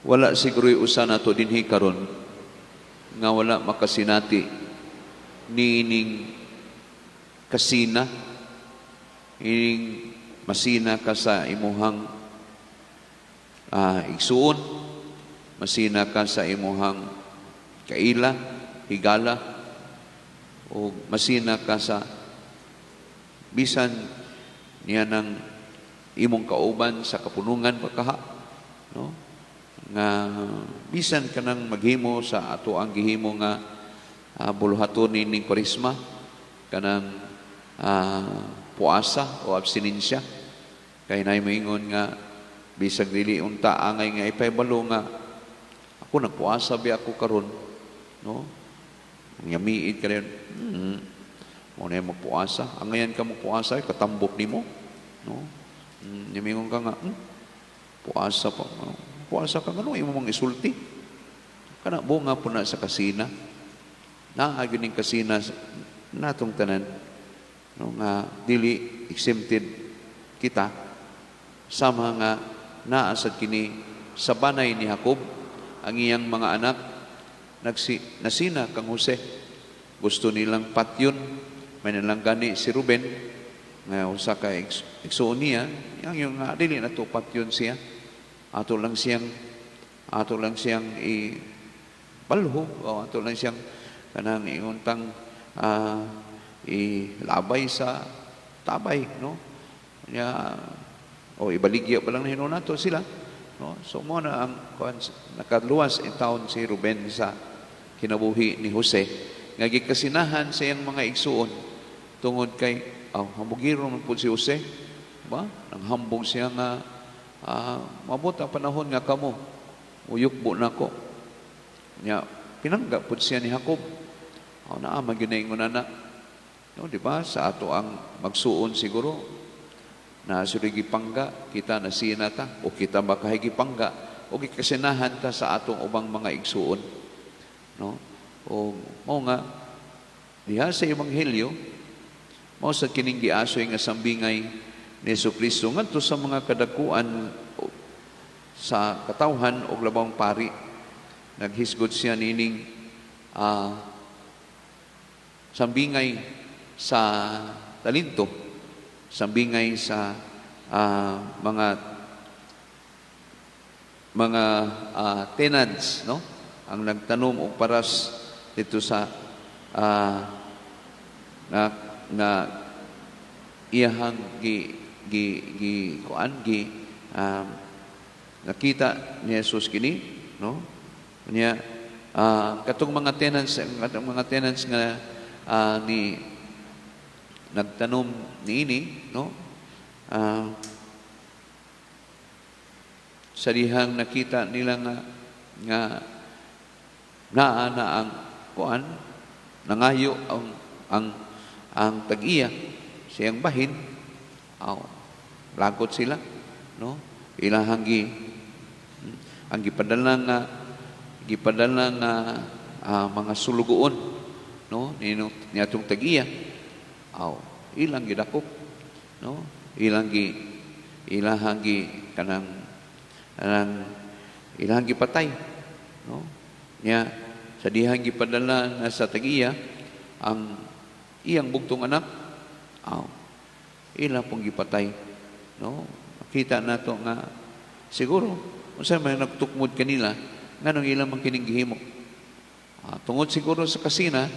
Wala siguro usa nato dinhi karon nga wala makasinati niining kasina, ining masina ka sa imuhang igsuon, masina ka sa imuhang kaila, higala, o masina ka sa bisan niya ng imong kauban sa kapunungan pagkaha, no, nga bisan ka nang maghimo sa ato ang gihimo nga buluhaton nining Kwaresma, kanang puasa o abstinensya, kay nay moingon nga bisag dili unta angay nga ipahibalo nga ako nagpuasa bi ako karon, no? Yamiid ka rin, mo na magpuasa, angayan ka magpuasa, katambok nimo, no? Yamingon ka nga, puasa pa, no? Puasa ka, ngano imo mang isulti kana? Bunga po na sa kasina. Naa gyud ning kasina natong tanan, no, nga dili exempted kita, sama nga naa sad kini sa banay ni Jacob. Ang iyang mga anak nasina kang Jose, gusto nilang patyon. May nalang gani si Ruben nga usa ka igsuon niya, yang yung nga dili na to patyon siya, ato lang siyang i balho o ato lang siyang kanang inguntang ilabay sa tabay, no? Nya o ibaligya pa lang na hinuon nato sila, no? So mo na ang kuan, nakaluwas in taon si Ruben sa kinabuhi ni Jose nga gikasinahan sa iyang mga igsuon tungod kay oh, hambugiro man pud si Jose ba. Nanghambog siya nga mabot ang panahon nga kamo uyukbo nako. Nya pinangga pud siya ni Jacob. Oh, naa man gyud na ingon ana, no? Di ba sa ato ang magsuon siguro na sila gipangga kita, nasina ta o kita ba gipangga o gikasinahan ta sa atong ubang mga igsuon, no? O mao nga diha sa ebanghelyo, mao sa kining giasoy nga sambingay ni Jesu Kristo ngadto sa mga kadakuan sa katawhan og labawng pari. Naghisgot siya nining sambingay sa talento, sambingay sa mga tenants, no, ang nagtanom og paras dito sa na na iyahang gi gi gi kuan gi nakita ni Jesus kini, no? Niya katong mga tenants nga ni nagtanom niini, no, sa dihang nakita nila nga nga naa na ang kuan, nangayo ang tag-iya siyang bahin, aw, lagot sila, no? Ilahang gi ang gipadala nga mga sulugoon, no, nino niatong tag-iya, aw, ilang gidakop, no? Ilahang gi kanang kanang ilang gipatay, no? Nya sa dihang gipadala na sa tag-iya ang iyang bugtong anak, aw, ila pong gipatay, no? Makita nato nga siguro unsa may nagtukmod kanila, nganong ilang man kining gihimo. Tungod siguro sa kasina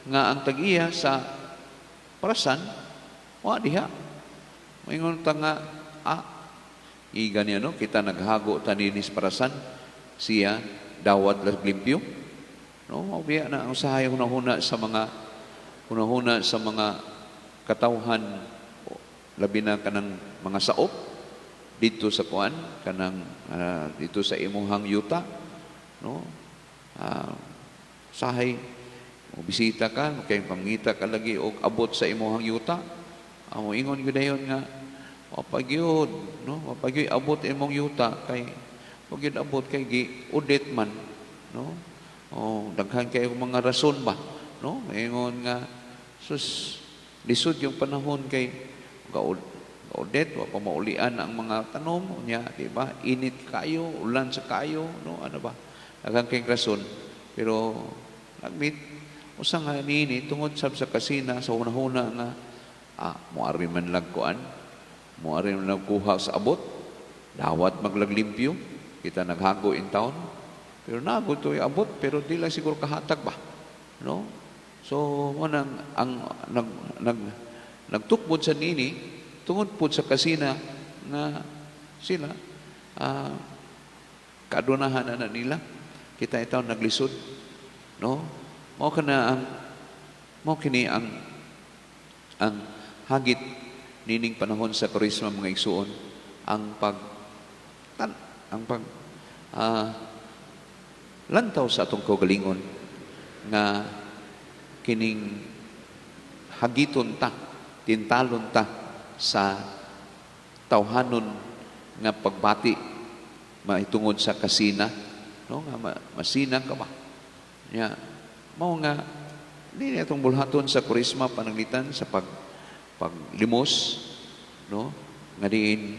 nga ang tag-iya sa parasan wa diha. Maingon ta nga iga niya, no? Kita naghago ta niini sa parasan, siya dawat lag limpyo, no? Mao biya na ang usahay hunahuna sa mga katawhan, labi na kanang mga saop dito sa kuan, kanang dito sa imuhang yuta, no? Sahay mo bisita ka kay pangita ka lagi og abot sa imuhang yuta, amo ingon gyud dayon nga wapagyud, no? Wapagyud abot imong yuta kay wag gyud abot kay gi audit man, no? Oh, daghan kay mga rason ba, no? Ingon nga sus, lisod yung panahon kay gaud. Odette, wa pa maulian ang mga tanom nya, di ba? Init kayo, ulan sa kayo, no? Ano ba? Daghang kay rason. Pero nagmit usa nga niini tungod sab sa kasina sa hunahuna nga moari man lang kuan, moari man lang kuha sa abot, dawat maglaglimpyo, kita naghago in town. Pero nago to abot, pero di lang siguro kahatag ba, no? So mo nang ang nag nag nagtukmod sa nini tungod pud sa kasina nga sila kadunahan na nila kita itaw naglisod, no? Mao kana ang mao kini ang hagit nining panahon sa Kuwaresma, mga igsuon, ang pag tan ang pag lantaw sa atong kaugalingon nga kining hagiton ta, tintalon ta sa tawhanon nga pagbati mahitungod sa kasina, no, nga masina ka ba nya. Mao nga dili atong bulhaton sa Kuwaresma pananglitan sa paglimos, no, nga diin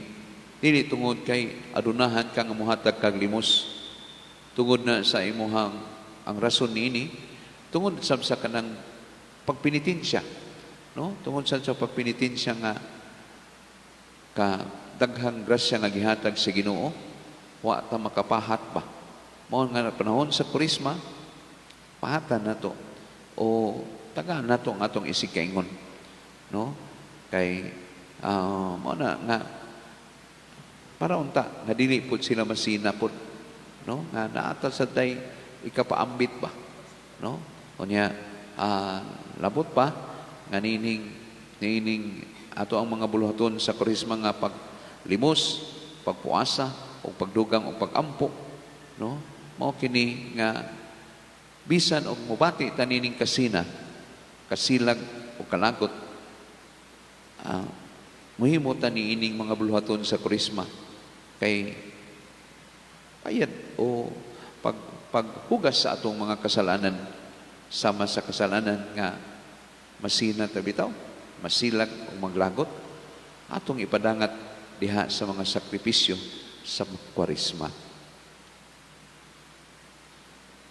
dili tungod kay adunahan ka nga mohatag kag limos. Tungod na sa imuhang ang rason niini tungod sab sa kanang pagpinitensya, no, tungod sa pagpinitensya nga ka daghang grasya nga gihatag sa Ginoo, wa ta makapahat ba. Mao nga panahon sa Kuwaresma, pahatan nato o tagaan nato ang atong isigkaingon, no, kay mao na nga para unta nga dili pud sila masina pud, no, nga naata sa day ikapaambit ba, no? Unya labot pa nga nining nining ato ang mga buluhaton sa Kuwaresma nga paglimos, pagpuasa o pagdugang o pagampo, no, mao kini nga bisan og mobati ta nining kasina, kasilag o kalagot, muhimo ta niining mga buluhaton sa Kuwaresma kay payad o paghugas sa atong mga kasalanan sama sa kasalanan nga masina ta bitaw, masilag o maglagot, atong ipadangat diha sa mga sakripisyo sa Kuwaresma.